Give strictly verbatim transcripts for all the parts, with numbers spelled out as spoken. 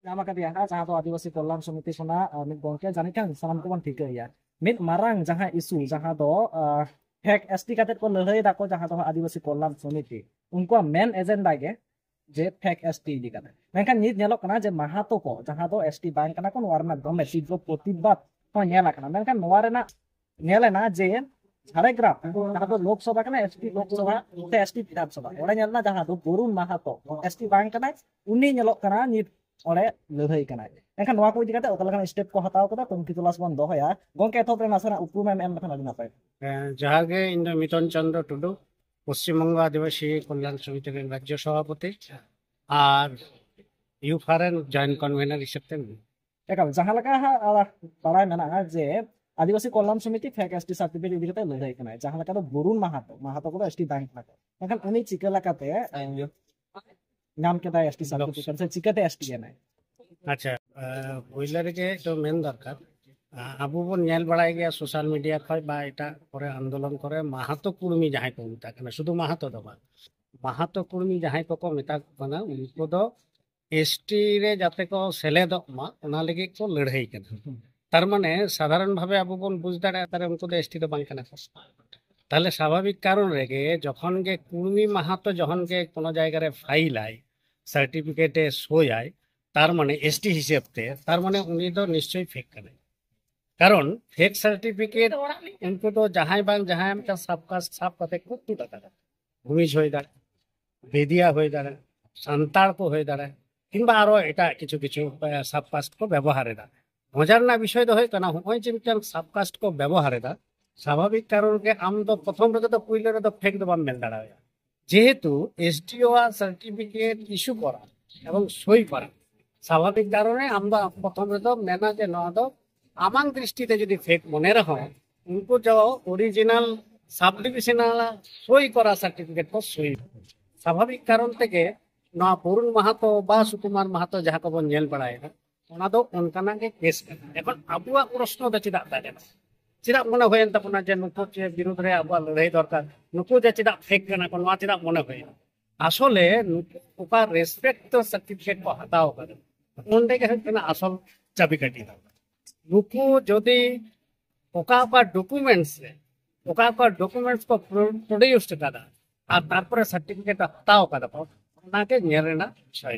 ᱧᱟᱢ ᱟᱠᱟᱫᱮᱭᱟ ᱦᱟᱸᱜ, ᱡᱟᱦᱟᱸ ᱫᱚ ᱟᱹᱫᱤᱵᱟᱹᱥᱤ ᱠᱚᱞᱞᱟᱱ ᱥᱚᱢᱤᱛᱤ ᱠᱷᱚᱱᱟᱜ ᱟᱨ ᱢᱤᱫ ᱜᱚᱝᱠᱮ, ᱡᱟᱹᱱᱤᱡ ᱠᱷᱟᱱ ᱥᱟᱱᱟᱢ ᱠᱚᱵᱚᱱ ᱴᱷᱤᱠᱟᱹᱭᱟ᱾ ᱢᱤᱫ ᱢᱟᱨᱟᱝ ᱡᱟᱦᱟᱸ ᱤᱥᱩ, ᱡᱟᱦᱟᱸ ᱫᱚ ᱯᱷᱮᱠ ᱮᱥᱴᱤ ᱠᱟᱛᱮ ᱠᱚ ᱞᱟᱹᱲᱦᱟᱹᱭ ᱫᱟᱠᱚ, ᱡᱟᱦᱟᱸ ᱫᱚ ᱦᱟᱸᱜ ᱟᱹᱫᱤᱵᱟᱹᱥᱤ ᱠᱚᱞᱞᱟᱱ ᱥᱚᱢᱤᱛᱤ, ᱩᱱᱠᱩᱣᱟᱜ ᱢᱮᱱ ᱮᱡᱮᱱᱰᱟ ᱜᱮ ᱡᱮ ᱯᱷᱮᱠ ᱮᱥᱴᱤ ᱤᱫᱤ ᱠᱟᱛᱮ᱾ ᱢᱮᱱᱠᱷᱟᱱ ᱱᱤᱛ ᱧᱮᱞᱚᱜ ᱠᱟᱱᱟ ᱡᱮ ᱢᱟᱦᱟᱛᱚ ᱠᱚ, ᱡᱟᱦᱟᱸ ᱫᱚ ᱮᱥᱴᱤ ᱵᱟᱝ ᱠᱟᱱᱟ ᱠᱚ, ᱱᱚᱣᱟ ᱨᱮᱱᱟᱜ ᱫᱚᱢᱮ ᱛᱤᱵᱨᱚ ᱯᱨᱚᱛᱤᱵᱟᱫ ᱦᱚᱸ ᱧᱮᱞ ᱟᱠᱟᱱᱟ᱾ ᱢᱮᱱᱠᱷᱟᱱ ᱱᱚᱣᱟ ᱨᱮᱱᱟᱜ ᱧᱮᱞ ᱮᱱᱟ ᱡᱮ ᱡᱷᱟᱲᱜᱨᱟᱢ, ᱡᱟᱦᱟᱸ ᱫᱚ ᱞᱳᱠᱥᱚᱵᱷᱟ ᱠᱟᱱᱟ, ᱮᱥᱴᱤ ᱞᱳᱠᱥᱚᱵᱷᱟ ᱥᱮ ᱮᱥᱴᱤ ᱵᱤᱫᱷᱟᱱ ᱥᱚᱵᱷᱟ, ᱚᱸᱰᱮ ᱧᱮᱞ ᱮᱱᱟ ᱡᱟᱦᱟᱸ ᱫᱚ ᱵᱚᱨᱩᱱ ᱢᱟᱦᱟᱛᱚ ᱮᱥᱴᱤ ᱵᱟᱝ ᱠᱟᱱᱟᱭ, ᱩᱱᱤ ᱧᱮᱞᱚᱜ ᱠᱟᱱᱟ ᱱᱤᱛ ᱚᱸᱰᱮ ᱞᱟᱹᱲᱦᱟᱹᱭ ᱠᱟᱱᱟᱭ᱾ ᱮᱱᱠᱷᱟᱱ ᱱᱚᱣᱟ ᱠᱚ ᱤᱫᱤ ᱠᱟᱛᱮ ᱚᱠᱟ ᱞᱮᱠᱟᱱ ᱥᱴᱮᱯ ᱠᱚ ᱦᱟᱛᱟᱣ ᱠᱟᱫᱟ, ᱛᱩᱱᱠᱷᱤ ᱛᱚᱞᱟᱥ ᱵᱚᱱ ᱫᱚᱦᱚᱭᱟ᱾ ᱜᱚᱝᱠᱮ, ᱮᱛᱚᱦᱚᱵ ᱨᱮ ᱱᱟᱥᱮᱱᱟᱜ ᱩᱯᱨᱩᱢ ᱮᱢ ᱮᱢ ᱞᱮᱠᱷᱟᱱ ᱟᱹᱰᱤ ᱱᱟᱯᱟᱭ᱾ ᱦᱮᱸ, ᱡᱚᱦᱟᱨ ᱜᱮ᱾ ᱤᱧ ᱫᱚ ᱢᱤᱛᱚᱱ ᱪᱚᱱᱫᱨᱚ ᱴᱩᱰᱩ, ᱯᱚᱥᱪᱤᱢ ᱵᱚᱝᱜᱚ ᱟᱹᱫᱤᱵᱟᱹᱥᱤ ᱠᱚᱞᱭᱟᱱ ᱥᱚᱢᱤᱛᱤ ᱨᱮᱱ ᱨᱟᱡᱽᱡᱚ ᱥᱚᱵᱷᱟᱯᱚᱛᱤ ᱟᱨ ᱭᱩᱯᱷᱟ ᱨᱮᱱ ᱡᱚᱭᱮᱱᱴ ᱠᱚᱱᱵᱷᱮᱱᱟᱨ ᱦᱤᱥᱟᱹᱵ ᱛᱮ ᱢᱮᱱᱟᱜᱼᱟ᱾ ᱮᱠᱟᱞ, ᱡᱟᱦᱟᱸ ᱞᱮᱠᱟ ᱦᱟᱸᱜ, ᱟᱨ ᱵᱟᱲᱟᱭ ᱢᱮᱱᱟᱜᱼᱟ ᱡᱮ ᱟᱹᱫᱤᱵᱟᱹᱥᱤ ᱠᱚᱞᱞᱟᱱ ᱥᱚᱢᱤᱛᱤ ᱯᱷᱮᱠ ᱮᱥᱴᱤ ᱥᱟᱨᱴᱤᱯᱷᱤᱠᱮᱴ ᱤᱫᱤ ᱠᱟᱛᱮ ᱞᱟᱹᱲᱦᱟᱹᱭ ᱠᱟᱱᱟᱭ, ᱡᱟᱦᱟᱸ ᱞᱮᱠᱟ ᱫᱚ ᱵᱚᱨᱩᱱ ᱢᱟᱦᱟᱛᱚ, ᱢᱟᱦᱟᱛᱚ ᱠᱚᱫᱚ ᱮᱥᱴᱤ ᱵᱟᱝ ᱠᱟᱱᱟ ᱠᱚ, ᱢᱮᱱᱠᱷᱟᱱ ᱩᱱᱤ ᱪᱤᱠᱟᱹ ᱞᱮᱠᱟᱛᱮ ᱧᱟᱢ ᱠᱮᱫᱟᱭ ᱮᱥᱴᱤ ᱥᱟᱨᱴᱤᱯᱷᱤᱠᱮᱴ ᱥᱮ ᱪᱤᱠᱟᱹᱛᱮ ᱮᱥᱴᱤ ᱮᱱᱟᱭ? ᱟᱪᱪᱷᱟ, ᱯᱳᱭᱞᱳ ᱨᱮᱜᱮ ᱛᱚ ᱢᱮᱱ ᱫᱚᱨᱠᱟᱨ, ᱟᱵᱚ ᱵᱚᱱ ᱧᱮᱞ ᱵᱟᱲᱟᱭ ᱜᱮᱭᱟ ᱥᱳᱥᱟᱞ ᱢᱤᱰᱤᱭᱟ ᱠᱷᱚᱱ ᱵᱟ ᱮᱴᱟᱜ ᱠᱚᱨᱮ ᱟᱱᱫᱳᱞᱚᱱ ᱠᱚᱨᱮ ᱢᱟᱦᱟᱛᱚ ᱠᱩᱲᱢᱤ ᱡᱟᱦᱟᱸᱭ ᱠᱚ ᱢᱮᱛᱟᱜ ᱠᱟᱱᱟ, ᱥᱩᱫᱷᱩ ᱢᱟᱦᱟᱛᱚ ᱫᱚ ᱵᱟᱝ, ᱢᱟᱦᱟᱛᱚ ᱠᱩᱲᱢᱤ ᱡᱟᱦᱟᱸᱭ ᱠᱚᱠᱚ ᱢᱮᱛᱟ ᱠᱚ ᱠᱟᱱᱟ, ᱩᱱᱠᱩ ᱫᱚ ᱮᱥᱴᱤ ᱨᱮ ᱡᱟᱛᱮ ᱠᱚ ᱥᱮᱞᱮᱫᱚᱜ ᱢᱟ, ᱚᱱᱟ ᱞᱟᱹᱜᱤᱫ ᱠᱚ ᱞᱟᱹᱲᱦᱟᱹᱭ ᱠᱟᱱᱟ᱾ ᱛᱟᱨ ᱢᱟᱱᱮ ᱥᱟᱫᱷᱟᱨᱚᱱ ᱵᱷᱟᱵᱮ ᱟᱵᱚ ᱵᱚᱱ ᱵᱩᱡᱽ ᱫᱟᱲᱮᱭᱟᱜᱼᱟ, ᱛᱟᱦᱞᱮ ᱩᱱᱠᱩ ᱫᱚ ᱮᱥᱴᱤ ᱫᱚ ᱵᱟᱝ ᱠᱟᱱᱟ ᱠᱚ᱾ ᱛᱟᱦᱞᱮ ᱥᱟᱵᱷᱟᱵᱤᱠ ᱠᱟᱨᱚᱱ ᱨᱮᱜᱮ ᱡᱚᱠᱷᱚᱱ ᱜᱮ ᱠᱩᱲᱢᱤ ᱢᱟᱦᱟᱛᱚ ᱡᱚᱠᱷᱚᱱ ᱜᱮ ᱠᱳᱱᱳ ᱡᱟᱭᱜᱟ ᱨᱮ ᱯᱷᱟᱭᱤᱞ ᱟᱭ, ᱥᱟᱨᱴᱤᱯᱷᱤᱠᱮᱴ ᱮ ᱥᱳᱭᱟᱭ, ᱛᱟᱨ ᱢᱟᱱᱮ ᱮᱥᱴᱤ ᱦᱤᱥᱟᱹᱵ ᱛᱮ, ᱛᱟᱨ ᱢᱟᱱᱮ ᱩᱱᱤ ᱫᱚ ᱱᱤᱥᱪᱚᱭ ᱯᱷᱮᱠ ᱠᱟᱱᱟᱭ᱾ ᱠᱟᱨᱚᱱ ᱯᱷᱮᱠ ᱥᱟᱨᱴᱤᱯᱷᱤᱠᱮᱴ ᱩᱱᱠᱩ ᱫᱚ ᱡᱟᱦᱟᱸᱭ ᱵᱟᱝ ᱡᱟᱦᱟᱸᱭ ᱢᱤᱫᱴᱟᱝ ᱥᱟᱵᱠᱟᱥᱴ ᱥᱟᱵ ᱠᱟᱛᱮ ᱠᱚ ᱛᱩᱫ ᱟᱠᱟᱫᱟ᱾ ᱵᱷᱩᱢᱤᱡᱽ ᱦᱩᱭ ᱫᱟᱲᱮᱭᱟᱜᱼᱟ, ᱵᱮᱫᱤᱭᱟ ᱦᱩᱭ ᱫᱟᱲᱮᱭᱟᱜᱼᱟ, ᱥᱟᱱᱛᱟᱲ ᱠᱚ ᱦᱩᱭ ᱫᱟᱲᱮᱭᱟᱜᱼᱟ, ᱠᱤᱝᱵᱟ ᱟᱨᱚ ᱮᱴᱟᱜ ᱠᱤᱪᱷᱩ ᱠᱤᱪᱷᱩ ᱥᱟᱵᱠᱟᱥᱴ ᱠᱚ ᱵᱮᱵᱚᱦᱟᱨ ᱮᱫᱟ᱾ ᱢᱚᱡᱟ ᱨᱮᱱᱟᱜ ᱵᱤᱥᱚᱭ ᱫᱚ ᱦᱩᱭᱩᱜ ᱠᱟᱱᱟ, ᱱᱚᱜᱼᱚᱭ ᱡᱮ ᱢᱤᱫᱴᱟᱝ ᱥᱟᱵᱠᱟᱥᱴ ᱠᱚ ᱵᱮᱵᱚᱦᱟᱨ ᱮᱫᱟ, ᱥᱟᱵᱷᱟᱵᱤᱠ ᱠᱟᱨᱚᱱ ᱜᱮ ᱟᱢ ᱫᱚ ᱯᱨᱚᱛᱷᱚᱢ ᱨᱮᱜᱮ ᱫᱚ ᱯᱩᱭᱞᱩ ᱨᱮᱫᱚ ᱯᱷᱮᱠ ᱫᱚ ᱵᱟᱢ ᱢᱮᱱ ᱫᱟᱲᱮᱭᱟᱜᱼᱟ᱾ ᱡᱮᱦᱮᱛᱩ ᱮᱥᱰᱤᱳ ᱟᱜ ᱥᱟᱨᱴᱤᱯᱷᱤᱠᱮᱴ ᱤᱥᱩ ᱠᱚᱨᱟ ᱮᱵᱚᱝ ᱥᱳᱭ ᱠᱚᱨᱟ ᱥᱟᱵᱷᱟᱵᱤᱠ ᱠᱟᱨᱚᱱᱮ ᱟᱢ ᱫᱚ ᱯᱨᱚᱛᱷᱚᱢ ᱨᱮᱫᱚ ᱢᱮᱱᱟ ᱡᱮ ᱱᱚᱣᱟ ᱫᱚ ᱟᱢᱟᱝ ᱫᱨᱤᱥᱴᱤ ᱛᱮ ᱡᱩᱫᱤ ᱯᱷᱮᱠ ᱢᱚᱱᱮ ᱨᱮᱦᱚᱸ, ᱩᱱᱠᱩ ᱫᱚ ᱚᱨᱤᱡᱤᱱᱟᱞ ᱥᱟᱵ ᱰᱤᱵᱤᱡᱚᱱᱟᱞ ᱥᱳᱭ ᱠᱚᱨᱟ ᱥᱟᱨᱴᱤᱯᱷᱤᱠᱮᱴ ᱠᱚ ᱥᱳᱭ᱾ ᱥᱟᱵᱷᱟᱵᱤᱠ ᱠᱟᱨᱚᱱ ᱛᱮᱜᱮ ᱱᱚᱣᱟ ᱵᱚᱨᱩᱱ ᱢᱟᱦᱟᱛᱚ ᱵᱟ ᱥᱩᱠᱩᱢᱟᱨ ᱢᱟᱦᱟᱛᱚ ᱡᱟᱦᱟᱸ ᱠᱚᱵᱚᱱ ᱧᱮᱞ ᱵᱟᱲᱟᱭᱮᱫᱟ, ᱚᱱᱟ ᱫᱚ ᱚᱱᱠᱟᱱᱟᱜ ᱜᱮ ᱠᱮᱥ ᱠᱟᱱᱟ᱾ ᱮᱠᱷᱚᱱ ᱟᱵᱚᱣᱟᱜ ᱯᱨᱚᱥᱱᱚ ᱫᱚ ᱪᱮᱫᱟᱜ ᱛᱟᱦᱮᱸ ᱠᱟᱱᱟ? ᱪᱮᱫᱟᱜ ᱢᱚᱱᱮ ᱦᱩᱭᱮᱱ ᱛᱟᱵᱚᱱᱟ ᱡᱮ ᱱᱩᱠᱩ ᱪᱮ ᱵᱤᱨᱩᱫᱽ ᱨᱮ ᱟᱵᱚᱣᱟᱜ ᱞᱟᱹᱲᱦᱟᱹᱭ ᱫᱚᱨᱠᱟᱨ, ᱱᱩᱠᱩ ᱡᱮ ᱪᱮᱫᱟᱜ ᱯᱷᱮᱠ ᱠᱟᱱᱟ ᱠᱚ, ᱱᱚᱣᱟ ᱪᱮᱫᱟᱜ ᱢᱚᱱᱮ ᱦᱩᱭᱮᱱᱟ? ᱟᱥᱚᱞᱮ ᱱᱩᱠᱩ ᱚᱠᱟ ᱨᱮᱥᱯᱮᱠᱴ ᱫᱚ ᱥᱟᱨᱴᱤᱯᱷᱤᱠᱮᱴ ᱠᱚ ᱦᱟᱛᱟᱣ ᱠᱟᱫᱟ, ᱚᱸᱰᱮ ᱜᱮ ᱦᱩᱭᱩᱜ ᱠᱟᱱᱟ ᱟᱥᱚᱞ ᱪᱟᱵᱤᱠᱟᱹᱴᱷᱤ ᱫᱚ᱾ ᱱᱩᱠᱩ ᱡᱩᱫᱤ ᱚᱠᱟ ᱚᱠᱟ ᱰᱚᱠᱩᱢᱮᱱᱴᱥ ᱨᱮ ᱚᱠᱟ ᱚᱠᱟ ᱰᱚᱠᱩᱢᱮᱱᱴᱥ ᱠᱚ ᱯᱨᱚᱰᱤᱭᱩᱥ ᱟᱠᱟᱫᱟ ᱟᱨ ᱛᱟᱨᱯᱚᱨᱮ ᱥᱟᱨᱴᱤᱯᱷᱤᱠᱮᱴ ᱦᱟᱛᱟᱣ ᱟᱠᱟᱫᱟ ᱠᱚ, ᱚᱱᱟᱜᱮ ᱧᱮᱞ ᱨᱮᱱᱟᱜ ᱵᱤᱥᱚᱭ᱾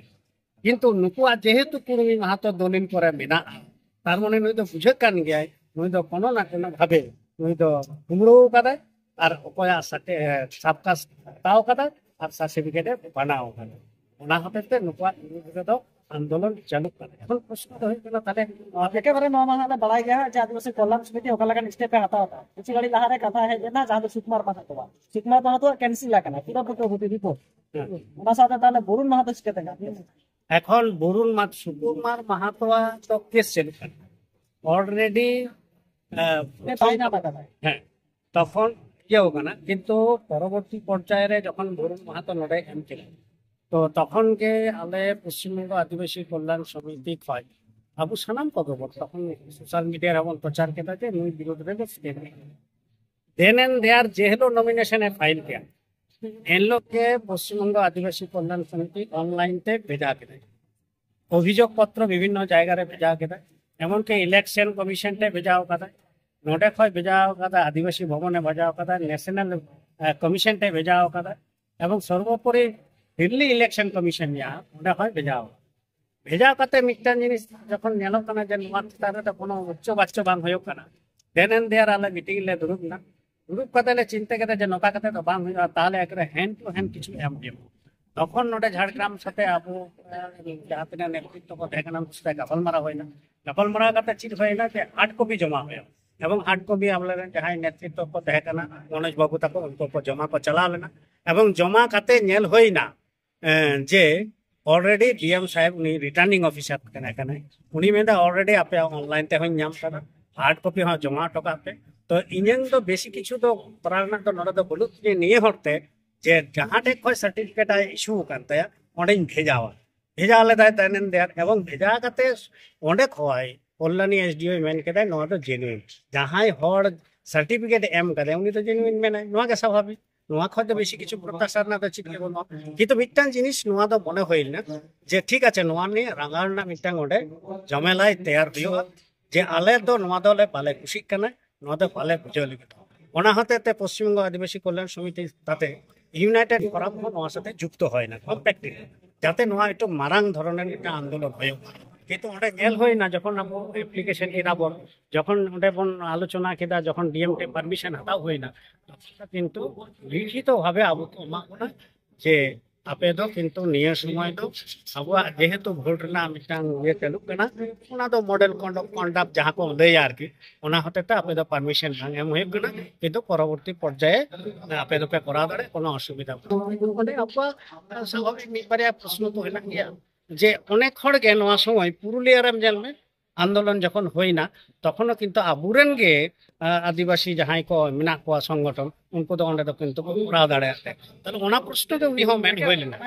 ᱠᱤᱱᱛᱩ ᱱᱩᱠᱩᱣᱟᱜ ᱡᱮᱦᱮᱛᱩ ᱠᱩᱲᱢᱤ ᱢᱟᱦᱟᱛᱚ ᱫᱚᱞᱤᱞ ᱠᱚᱨᱮ ᱢᱮᱱᱟᱜᱼᱟ, ᱛᱟᱨ ᱢᱟᱱᱮ ᱱᱩᱭ ᱫᱚ ᱵᱩᱡᱷᱟᱹᱜ ᱠᱟᱱ ᱜᱮᱭᱟᱭ, ᱱᱩᱭ ᱫᱚ ᱠᱳᱱᱳ ᱱᱟ ᱠᱳᱱᱳ ᱵᱷᱟᱵᱮ ᱱᱩᱭ ᱫᱚ ᱠᱩᱢᱲᱩ ᱟᱠᱟᱫᱟᱭ ᱟᱨ ᱚᱠᱚᱭᱟᱜ ᱥᱟᱛᱮ ᱥᱟᱵᱠᱟᱥ ᱦᱟᱛᱟᱣ ᱟᱠᱟᱫᱟ ᱟᱨ ᱥᱟᱨᱴᱤᱯᱷᱤᱠᱮᱴ ᱮ ᱵᱮᱱᱟᱣ ᱟᱠᱟᱫᱟ᱾ ᱚᱱᱟ ᱦᱚᱛᱮᱡ ᱛᱮ ᱱᱩᱠᱩᱣᱟᱜ ᱵᱤᱨᱩᱫᱷ ᱨᱮᱫᱚ ᱟᱱᱫᱳᱞᱚᱱ ᱪᱟᱹᱞᱩᱜ ᱠᱟᱱᱟ᱾ ᱮᱠᱷᱚᱱ ᱯᱨᱚᱥᱱᱚ ᱫᱚ ᱦᱩᱭᱩᱜ ᱠᱟᱱᱟ, ᱛᱟᱦᱞᱮ ᱱᱚᱣᱟ ᱮᱠᱮᱵᱟᱨᱮ ᱱᱚᱣᱟ ᱢᱟ ᱦᱟᱸᱜ ᱞᱮ ᱵᱟᱲᱟᱭ ᱜᱮᱭᱟ ᱦᱟᱸᱜ ᱡᱮ ᱟᱹᱫᱤᱵᱟᱹᱥᱤ ᱠᱚᱞᱭᱟᱱ ᱥᱚᱢᱤᱛᱤ ᱚᱠᱟ ᱞᱮᱠᱟᱱ ᱥᱴᱮᱯ ᱮ ᱦᱟᱛᱟᱣ ᱮᱫᱟ᱾ ᱠᱤᱪᱷᱩ ᱜᱷᱟᱹᱲᱤᱡ ᱞᱟᱦᱟᱨᱮ ᱠᱟᱛᱷᱟ ᱦᱮᱡ ᱮᱱᱟ ᱡᱟᱦᱟᱸ ᱫᱚ ᱥᱩᱠᱩᱢᱟᱨ ᱢᱟᱦᱟᱛᱚᱣᱟ᱾ ᱥᱩᱠᱩᱢᱟᱨ ᱢᱟᱦᱟᱛᱚᱣᱟ ᱠᱮᱱᱥᱮᱞ ᱟᱠᱟᱱᱟ, ᱯᱩᱨᱟᱹ ᱯᱩᱨᱤ ᱨᱤᱯᱳᱨᱴ᱾ ᱚᱱᱟ ᱥᱟᱶᱛᱮ ᱛᱟᱦᱞᱮ ᱵᱚᱨᱩᱱ ᱢᱟᱦᱟᱛᱚ ᱪᱤᱠᱟᱹᱛᱮ ᱧᱟᱢ ᱠᱮᱫᱟ? ᱮᱠᱷᱚᱱ ᱵᱚᱨᱩᱱ ᱢᱟᱦᱟᱛᱚ, ᱥᱩᱠᱩᱢᱟᱨ ᱢᱟᱦᱟᱛᱚᱣᱟ ᱫᱚ ᱠᱮᱥ ᱪᱟᱹᱞᱩᱜ ᱠᱟᱱᱟ ᱚᱞᱨᱮᱰᱤ᱾ ᱩᱱᱤ ᱵᱟᱭ ᱧᱟᱢ ᱟᱠᱟᱫᱟ᱾ ᱦᱮᱸ, ᱛᱚᱠᱷᱚᱱ ᱤᱭᱟᱹ ᱠᱟᱱᱟ, ᱠᱤᱱᱛᱩ ᱯᱚᱨᱚᱵᱚᱨᱛᱤ ᱯᱚᱨᱡᱟᱭ ᱨᱮ ᱡᱚᱠᱷᱚᱱ ᱵᱚᱨᱩᱱ ᱢᱟᱦᱟᱛᱚ ᱱᱚᱰᱮ ᱮᱢ ᱠᱮᱫᱟ, ᱛᱚ ᱛᱚᱠᱷᱚᱱ ᱜᱮ ᱟᱞᱮ ᱯᱚᱥᱪᱤᱢ ᱵᱚᱝᱜᱚ ᱟᱹᱫᱤᱵᱟᱹᱥᱤ ᱠᱚᱞᱭᱟᱱ ᱥᱚᱢᱤᱛᱤ ᱠᱷᱚᱱ ᱟᱵᱚ ᱥᱟᱱᱟᱢ ᱠᱚᱜᱮ ᱵᱚᱱ ᱛᱚᱠᱷᱚᱱ ᱥᱳᱥᱟᱞ ᱢᱤᱰᱤᱭᱟ ᱨᱮᱵᱚᱱ ᱯᱨᱚᱪᱟᱨ ᱠᱮᱫᱟ ᱡᱮ ᱱᱩᱭ ᱵᱤᱨᱩᱫᱷ ᱨᱮ ᱥᱴᱮᱯ᱾ ᱫᱮᱱ ᱮᱱᱰ ᱫᱮᱭᱟᱨ ᱡᱮ ᱦᱤᱞᱳᱜ ᱱᱚᱢᱤᱱᱮᱥᱚᱱ ᱮ ᱯᱷᱟᱭᱤᱞ ᱠᱮᱫᱟ, ᱮᱱᱦᱤᱞᱳᱜ ᱜᱮ ᱯᱚᱥᱪᱤᱢ ᱵᱚᱝᱜᱚ ᱟᱹᱫᱤᱵᱟᱹᱥᱤ ᱠᱚᱞᱭᱟᱱ ᱥᱚᱢᱤᱛᱤ ᱚᱱᱞᱟᱭᱤᱱ ᱛᱮ ᱵᱷᱮᱡᱟ ᱠᱮᱫᱟ, ᱚᱵᱷᱤᱡᱳᱜᱽ ᱯᱚᱛᱨᱚ ᱵᱤᱵᱷᱤᱱᱱᱚ ᱡᱟᱭᱜᱟ ᱨᱮ ᱵᱷᱮᱡᱟ ᱠᱮᱫᱟ᱾ ᱮᱢᱚᱱᱠᱤ ᱤᱞᱮᱠᱥᱚᱱ ᱠᱚᱢᱤᱥᱚᱱ ᱴᱷᱮᱱ ᱵᱷᱮᱡᱟ ᱟᱠᱟᱫᱟ, ᱱᱚᱰᱮ ᱠᱷᱚᱱ ᱵᱷᱮᱡᱟ ᱟᱠᱟᱫᱟ, ᱟᱹᱫᱤᱵᱟᱹᱥᱤ ᱵᱷᱚᱵᱚᱱᱮ ᱵᱷᱮᱡᱟ ᱟᱠᱟᱫᱟ, ᱱᱮᱥᱱᱟᱞ ᱠᱚᱢᱤᱥᱚᱱ ᱴᱷᱮᱱ ᱵᱷᱮᱡᱟ ᱟᱠᱟᱫᱟ, ᱮᱵᱚᱝ ᱥᱚᱨᱵᱚᱯᱚᱨᱤ ᱫᱤᱞᱞᱤ ᱤᱞᱮᱠᱥᱚᱱ ᱠᱚᱢᱤᱥᱚᱱ ᱡᱟᱦᱟᱸ ᱚᱸᱰᱮ ᱦᱚᱸᱭ ᱵᱷᱮᱡᱟ ᱟᱠᱟᱫᱟ᱾ ᱵᱷᱮᱡᱟ ᱠᱟᱛᱮ ᱢᱤᱫᱴᱟᱝ ᱡᱤᱱᱤᱥ ᱡᱚᱠᱷᱚᱱ ᱧᱮᱞᱚᱜ ᱠᱟᱱᱟ ᱡᱮ ᱱᱚᱣᱟ ᱪᱮᱛᱟᱱ ᱨᱮᱫᱚ ᱠᱳᱱᱳ ᱩᱪᱪᱚ ᱵᱟᱪᱪᱚ ᱵᱟᱝ ᱦᱩᱭᱩᱜ ᱠᱟᱱᱟ, ᱫᱮᱱ ᱮᱱ ᱫᱮᱭᱟᱨ ᱟᱞᱮ ᱢᱤᱴᱤᱝ ᱞᱮ ᱫᱩᱲᱩᱵ ᱮᱱᱟ᱾ ᱫᱩᱲᱩᱵ ᱠᱟᱛᱮ ᱞᱮ ᱪᱤᱱᱛᱟᱹ ᱠᱮᱫᱟ ᱡᱮ ᱱᱚᱝᱠᱟ ᱠᱟᱛᱮ ᱫᱚ ᱵᱟᱝ ᱦᱩᱭᱩᱜᱼᱟ, ᱛᱟᱦᱚᱞᱮ ᱮᱠᱨᱮ ᱦᱮᱱᱰ ᱴᱩ ᱦᱮᱱᱰ ᱠᱤᱪᱷᱩ ᱮᱢ ᱦᱩᱭᱩᱜᱼᱟ᱾ ᱛᱚᱠᱷᱚᱱ ᱱᱚᱰᱮ ᱡᱷᱟᱲᱜᱨᱟᱢ ᱥᱟᱛᱮ ᱟᱵᱚ ᱡᱟᱦᱟᱸ ᱛᱤᱱᱟᱹᱜ ᱱᱮᱛᱨᱤᱛᱵ ᱠᱚ ᱛᱟᱦᱮᱸ ᱠᱟᱱᱟ, ᱩᱱᱠᱩ ᱥᱟᱛᱮ ᱜᱟᱯᱟᱞᱢᱟᱨᱟᱣ ᱦᱩᱭᱱᱟ᱾ ᱜᱟᱯᱟᱞᱢᱟᱨᱟᱣ ᱠᱟᱛᱮ ᱪᱮᱫ ᱦᱩᱭᱱᱟ ᱡᱮ ᱦᱟᱨᱰ ᱠᱚᱯᱤ ᱡᱚᱢᱟ ᱦᱩᱭᱩᱜᱼᱟ, ᱮᱵᱚᱝ ᱦᱟᱨᱰ ᱠᱚᱯᱤ ᱟᱵᱚᱨᱮᱱ ᱡᱟᱦᱟᱸᱭ ᱱᱮᱛᱨᱤᱛᱵ ᱠᱚ ᱛᱟᱦᱮᱸ ᱠᱟᱱᱟ, ᱢᱚᱱᱳᱡᱽ ᱵᱟᱹᱵᱩ ᱛᱟᱠᱚ, ᱩᱱᱠᱩ ᱠᱚ ᱡᱚᱢᱟ ᱠᱚ ᱪᱟᱞᱟᱣ ᱞᱮᱱᱟ᱾ ᱮᱵᱚᱝ ᱡᱚᱢᱟ ᱠᱟᱛᱮ ᱧᱮᱞ ᱦᱩᱭᱱᱟ ᱡᱮ ᱚᱞᱨᱮᱰᱤ ᱰᱤ ᱮᱢ ᱥᱟᱦᱮᱵᱽ, ᱩᱱᱤ ᱨᱤᱴᱟᱨᱱᱤᱝ ᱚᱯᱷᱤᱥᱟᱨ ᱠᱟᱱᱟᱭ, ᱩᱱᱤ ᱢᱮᱱᱫᱟ ᱚᱞᱨᱮᱰᱤ ᱟᱯᱮᱭᱟᱜ ᱚᱱᱞᱟᱭᱤᱱ ᱛᱮᱦᱚᱸᱧ ᱧᱟᱢ ᱠᱟᱫᱟ, ᱦᱟᱨᱰ ᱠᱚᱯᱤ ᱦᱚᱸ ᱡᱚᱢᱟ ᱦᱚᱴᱚ ᱠᱟᱜ ᱯᱮ᱾ ᱛᱚ ᱤᱧᱟᱹᱝ ᱫᱚ ᱵᱮᱥᱤ ᱠᱤᱪᱷᱩ ᱫᱚ ᱠᱚᱨᱟᱣ ᱨᱮᱱᱟᱜ ᱫᱚ ᱱᱚᱰᱮ ᱫᱚ ᱵᱟᱹᱱᱩᱜ ᱛᱤᱧᱟᱹ ᱱᱤᱭᱟᱹ ᱦᱚᱲ ᱛᱮ, ᱡᱮ ᱡᱟᱦᱟᱸ ᱴᱷᱮᱡ ᱠᱷᱚᱡ ᱥᱟᱨᱴᱤᱯᱷᱤᱠᱮᱴ ᱟᱭ ᱤᱥᱩ ᱟᱠᱟᱱ ᱛᱟᱭᱟ ᱚᱸᱰᱮᱧ ᱵᱷᱮᱡᱟᱣᱟ᱾ ᱵᱷᱮᱡᱟ ᱞᱮᱫᱟᱭ ᱛᱟᱭᱱᱮᱢ ᱫᱮᱭᱟᱨ, ᱮᱵᱚᱝ ᱵᱷᱮᱡᱟ ᱠᱟᱛᱮ ᱚᱸᱰᱮ ᱠᱷᱚᱡ ᱠᱚᱞᱞᱟᱱᱤ ᱮᱥ ᱰᱤ ᱳ ᱢᱮᱱ ᱠᱮᱫᱟᱭ ᱱᱚᱣᱟ ᱫᱚ ᱡᱮᱱᱩᱭᱤᱱ᱾ ᱡᱟᱦᱟᱸᱭ ᱦᱚᱲ ᱥᱟᱨᱴᱤᱯᱷᱤᱠᱮᱴ ᱮᱢ ᱠᱟᱫᱟᱭ ᱩᱱᱤ ᱫᱚ ᱡᱮᱱᱩᱭᱤᱱ ᱢᱮᱱᱟᱭ, ᱱᱚᱣᱟ ᱜᱮ ᱥᱟᱵᱷᱟᱵᱤᱠ᱾ ᱱᱚᱣᱟ ᱠᱷᱚᱱ ᱫᱚ ᱵᱮᱥᱤ ᱠᱤᱪᱷᱩ ᱯᱨᱚᱛᱟᱥᱟ ᱨᱮᱱᱟᱜ ᱫᱚ ᱪᱮᱫ ᱜᱮ ᱵᱟᱹᱱᱩᱜᱼᱟ᱾ ᱠᱤᱱᱛᱩ ᱢᱤᱫᱴᱟᱝ ᱡᱤᱱᱤᱥ ᱱᱚᱣᱟ ᱫᱚ ᱢᱚᱱᱮ ᱦᱩᱭ ᱞᱮᱱᱟ ᱡᱮ ᱴᱷᱤᱠ ᱟᱪᱷᱮ, ᱱᱚᱣᱟ ᱱᱤᱭᱮ ᱨᱟᱸᱜᱟᱣ ᱨᱮᱱᱟᱜ ᱢᱤᱫᱴᱟᱝ ᱚᱸᱰᱮ ᱡᱚᱢᱮᱞᱟᱭ ᱛᱮᱭᱟᱨ ᱦᱩᱭᱩᱜᱼᱟ, ᱡᱮ ᱟᱞᱮ ᱫᱚ ᱱᱚᱣᱟ ᱫᱚᱞᱮ ᱵᱟᱞᱮ ᱠᱩᱥᱤᱜ ᱠᱟᱱᱟ, ᱱᱚᱣᱟ ᱫᱚ ᱵᱟᱞᱮ ᱵᱩᱡᱷᱟᱹᱣ ᱞᱟᱹᱜᱤᱫ᱾ ᱚᱱᱟ ᱦᱚᱛᱮ ᱛᱮ ᱯᱚᱥᱪᱤᱢ ᱵᱚᱝᱜᱚ ᱟᱹᱫᱤᱵᱟᱹᱥᱤ ᱠᱚᱞᱭᱟᱱ ᱥᱚᱢᱤᱛᱤ ᱛᱟᱛᱮ ᱤᱭᱩᱱᱟᱭᱴᱮᱰ ᱯᱷᱳᱨᱟᱢ ᱦᱚᱸ ᱱᱚᱣᱟ ᱥᱟᱛᱮ ᱡᱩᱠᱛᱚ ᱦᱩᱭᱱᱟ ᱠᱚᱢᱯᱮᱠᱴ, ᱡᱟᱛᱮ ᱱᱚᱣᱟ ᱮᱠᱴᱩ ᱢᱟᱨᱟᱝ ᱫᱷᱚᱨᱚᱱᱮᱨ ᱢᱤᱫᱴᱟᱝ ᱟᱱᱫᱳᱞᱚᱱ ᱦᱩᱭᱩᱜᱼᱟ᱾ ᱠᱤᱱᱛᱩ ᱚᱸᱰᱮ ᱧᱮᱞ ᱦᱩᱭᱱᱟ, ᱡᱚᱠᱷᱚᱱ ᱟᱵᱚ ᱮᱯᱞᱤᱠᱮᱥᱚᱱ ᱠᱮᱫᱟ ᱵᱚᱱ, ᱡᱚᱠᱷᱚᱱ ᱚᱸᱰᱮ ᱵᱚᱱ ᱟᱞᱳᱪᱚᱱᱟ ᱠᱮᱫᱟ, ᱡᱚᱠᱷᱚᱱ ᱰᱤᱮᱢ ᱴᱷᱮᱱ ᱯᱟᱨᱢᱤᱥᱚᱱ ᱦᱟᱛᱟᱣ ᱦᱩᱭᱱᱟ, ᱛᱚᱠᱷᱚᱱ ᱫᱚ ᱠᱤᱱᱛᱩ ᱞᱤᱠᱷᱤᱛᱚ ᱵᱷᱟᱵᱮ ᱟᱵᱚ ᱠᱚ ᱮᱢᱟᱜ ᱵᱚᱱᱟ ᱡᱮ ᱟᱯᱮ ᱫᱚ ᱠᱤᱱᱛᱩ ᱱᱤᱭᱟᱹ ᱥᱚᱢᱚᱭ ᱫᱚ ᱟᱵᱚᱣᱟᱜ ᱡᱮᱦᱮᱛᱩ ᱵᱷᱳᱴ ᱨᱮᱱᱟᱜ ᱢᱤᱫᱴᱟᱝ ᱤᱭᱟᱹ ᱪᱟᱹᱞᱩᱜ ᱠᱟᱱᱟ, ᱚᱱᱟ ᱫᱚ ᱢᱚᱰᱮᱞ ᱠᱳᱰ ᱚᱯᱷ ᱠᱚᱱᱰᱟᱠᱴ ᱡᱟᱦᱟᱸ ᱠᱚ ᱞᱟᱹᱭᱟ ᱟᱨᱠᱤ, ᱚᱱᱟ ᱦᱚᱛᱮ ᱛᱮ ᱟᱯᱮ ᱫᱚ ᱯᱟᱨᱢᱤᱥᱚᱱ ᱵᱟᱝ ᱮᱢ ᱦᱩᱭᱩᱜ ᱠᱟᱱᱟ, ᱠᱤᱱᱛᱩ ᱯᱚᱨᱚᱵᱚᱨᱛᱤ ᱯᱚᱨᱡᱟᱭᱮ ᱟᱯᱮ ᱫᱚᱯᱮ ᱠᱚᱨᱟᱣ ᱫᱟᱲᱮᱭᱟᱜᱼᱟ, ᱠᱳᱱᱳ ᱚᱥᱩᱵᱤᱫᱷᱟ ᱵᱟᱹᱱᱩᱜᱼᱟ᱾ ᱚᱸᱰᱮ ᱟᱵᱚᱣᱟᱜ ᱥᱟᱵᱷᱟᱵᱤᱠ ᱢᱤᱫ ᱵᱟᱨᱭᱟ ᱯᱨᱚᱥᱱᱚ ᱠᱚ ᱦᱮᱱᱟᱜ ᱜᱮᱭᱟ, ᱡᱮ ᱚᱱᱮᱠ ᱦᱚᱲ ᱜᱮ ᱱᱚᱣᱟ ᱥᱚᱢᱚᱭ ᱯᱩᱨᱩᱞᱤᱭᱟᱹ ᱨᱮᱢ ᱧᱮᱞ ᱢᱮ, ᱟᱱᱫᱳᱞᱚᱱ ᱡᱚᱠᱷᱚᱱ ᱦᱩᱭᱱᱟ, ᱛᱚᱠᱷᱚᱱ ᱦᱚᱸ ᱠᱤᱱᱛᱩ ᱟᱵᱚᱨᱮᱱ ᱜᱮ, ᱟ, ᱟᱹᱫᱤᱵᱟᱹᱥᱤ ᱡᱟᱦᱟᱸᱭ ᱠᱚ ᱢᱮᱱᱟᱜ ᱠᱚᱣᱟ ᱥᱚᱝᱜᱚᱴᱷᱚᱱ, ᱩᱱᱠᱩ ᱫᱚ ᱚᱸᱰᱮ ᱫᱚ ᱠᱤᱱᱛᱩ ᱠᱚ ᱠᱚᱨᱟᱣ ᱫᱟᱲᱮᱭᱟᱜ ᱛᱮ᱾ ᱛᱟᱦᱞᱮ ᱚᱱᱟ ᱯᱨᱚᱥᱱᱚ ᱜᱮ ᱩᱱᱤ ᱦᱚᱸ ᱢᱮᱱ ᱦᱩᱭ ᱞᱮᱱᱟ᱾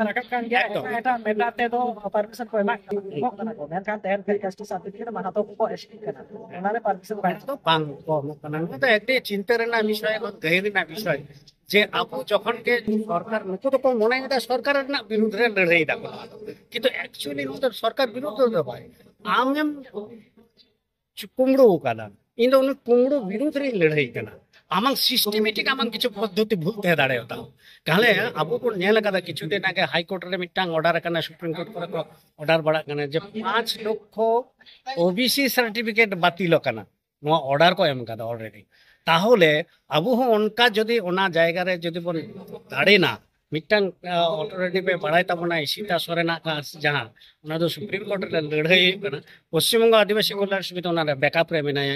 ᱨᱟᱠᱟᱵ ᱠᱟᱱ ᱜᱮᱭᱟ, ᱮᱠᱫᱚᱢ᱾ ᱮᱴᱟᱜ ᱮᱴᱟᱜ ᱢᱮᱴᱟ ᱛᱮᱫᱚ ᱯᱟᱨᱢᱤᱥᱚᱱ ᱠᱚ ᱮᱢᱟᱜ ᱠᱟᱱᱟ, ᱮᱢᱚᱜ ᱠᱟᱱᱟ ᱠᱚ, ᱢᱮᱱᱠᱷᱟᱱ ᱛᱮᱦᱮᱧ ᱠᱷᱚᱱ ᱠᱟᱥᱴ ᱥᱟᱨᱴᱤᱯᱷᱤᱠᱮᱴ ᱢᱟᱦᱟ ᱫᱚ ᱠᱚ ᱮᱥᱤᱜ ᱠᱟᱱᱟ᱾ ᱚᱱᱟ ᱨᱮ ᱯᱟᱨᱢᱤᱥᱚᱱ ᱵᱟᱭ ᱚᱱᱟ ᱫᱚ ᱵᱟᱝ ᱠᱚ ᱮᱢᱚᱜ ᱠᱟᱱᱟ᱾ ᱱᱚᱣᱟ ᱫᱚ ᱟᱹᱰᱤ ᱪᱤᱱᱛᱟᱹ ᱨᱮᱱᱟᱜ ᱵᱤᱥᱚᱭ ᱮᱵᱚᱝ ᱜᱟᱹᱦᱤᱨ ᱨᱮᱱᱟᱜ ᱵᱤᱥᱚᱭ, ᱡᱮ ᱟᱵᱚ ᱡᱚᱠᱷᱚᱱ ᱜᱮ ᱥᱚᱨᱠᱟᱨ, ᱱᱩᱠᱩ ᱫᱚᱠᱚ ᱢᱚᱱᱮᱭᱮᱫᱟ ᱥᱚᱨᱠᱟᱨ ᱨᱮᱱᱟᱜ ᱵᱤᱨᱩᱫᱷ ᱨᱮ ᱞᱟᱹᱲᱦᱟᱹᱭ ᱫᱟᱠᱚ, ᱠᱤᱱᱛᱩ ᱮᱠᱪᱩᱭᱮᱞᱤ ᱱᱚᱣᱟ ᱫᱚ ᱥᱚᱨᱠᱟᱨ ᱵᱤᱨᱩᱫᱷ ᱫᱚ ᱵᱟᱭ, ᱟᱢᱮᱢ ᱠᱩᱢᱲᱩ ᱟᱠᱟᱫᱟ, ᱤᱧ ᱫᱚ ᱩᱱᱤ ᱠᱩᱢᱲᱩ ᱵᱤᱨᱩᱫᱷ ᱨᱤᱧ ᱞᱟᱹᱲᱦᱟᱹᱭ ᱠᱟᱱᱟ᱾ ᱟᱢᱟᱝ ᱥᱤᱥᱴᱮᱢᱮᱴᱤᱠ ᱟᱢᱟᱝ ᱠᱤᱪᱷᱩ ᱯᱚᱫᱽᱫᱷᱚᱛᱤ ᱵᱷᱩᱞ ᱛᱟᱦᱮᱸ ᱫᱟᱲᱮᱭᱟᱜᱼᱟ᱾ ᱛᱟᱦᱞᱮ ᱟᱵᱚ ᱵᱚᱱ ᱧᱮᱞ ᱟᱠᱟᱫᱟ, ᱠᱤᱪᱷᱩ ᱫᱤᱱ ᱟᱜᱮ ᱦᱟᱭ ᱠᱳᱨᱴ ᱨᱮ ᱢᱤᱫᱴᱟᱝ ᱚᱨᱰᱟᱨ ᱟᱠᱟᱱᱟ, ᱥᱩᱯᱨᱤᱢ ᱠᱳᱨᱴ ᱠᱚᱨᱮ ᱠᱚ ᱚᱨᱰᱟᱨ ᱵᱟᱲᱟᱜ ᱠᱟᱱᱟ ᱡᱮ ᱯᱟᱸᱪ ᱞᱚᱠᱷᱚ ᱳᱵᱤᱥᱤ ᱥᱟᱨᱴᱤᱯᱷᱤᱠᱮᱴ ᱵᱟᱹᱛᱤᱞ ᱟᱠᱟᱱᱟ, ᱱᱚᱣᱟ ᱚᱨᱰᱟᱨ ᱠᱚ ᱮᱢ ᱟᱠᱟᱫᱟ ᱚᱞᱨᱮᱰᱤ᱾ ᱛᱟᱦᱚᱞᱮ ᱟᱵᱚ ᱦᱚᱸ ᱚᱱᱠᱟ ᱡᱩᱫᱤ ᱚᱱᱟ ᱡᱟᱭᱜᱟ ᱨᱮ ᱡᱩᱫᱤ ᱵᱚᱱ ᱫᱟᱲᱮᱱᱟ, ᱢᱤᱫᱴᱟᱝ ᱚᱛᱷᱚᱨᱤᱴᱤ ᱯᱮ ᱵᱟᱲᱟᱭ ᱛᱟᱵᱚᱱᱟ, ᱤᱥᱤᱛᱟ ᱥᱚᱨᱮᱱᱟᱜ ᱡᱟᱦᱟᱸ, ᱚᱱᱟ ᱫᱚ ᱥᱩᱯᱨᱤᱢ ᱠᱳᱨᱴ ᱨᱮ ᱞᱟᱹᱲᱦᱟᱹᱭ ᱦᱩᱭᱩᱜ ᱠᱟᱱᱟ᱾ ᱯᱚᱥᱪᱤᱢ ᱵᱚᱝᱜᱚ ᱟᱹᱫᱤᱵᱟᱹᱥᱤ ᱠᱚᱞᱭᱟᱱ ᱥᱚᱢᱤᱛᱤ ᱚᱱᱟ ᱨᱮ ᱵᱮᱠᱟᱯ ᱨᱮ ᱢᱮᱱᱟᱭᱟ᱾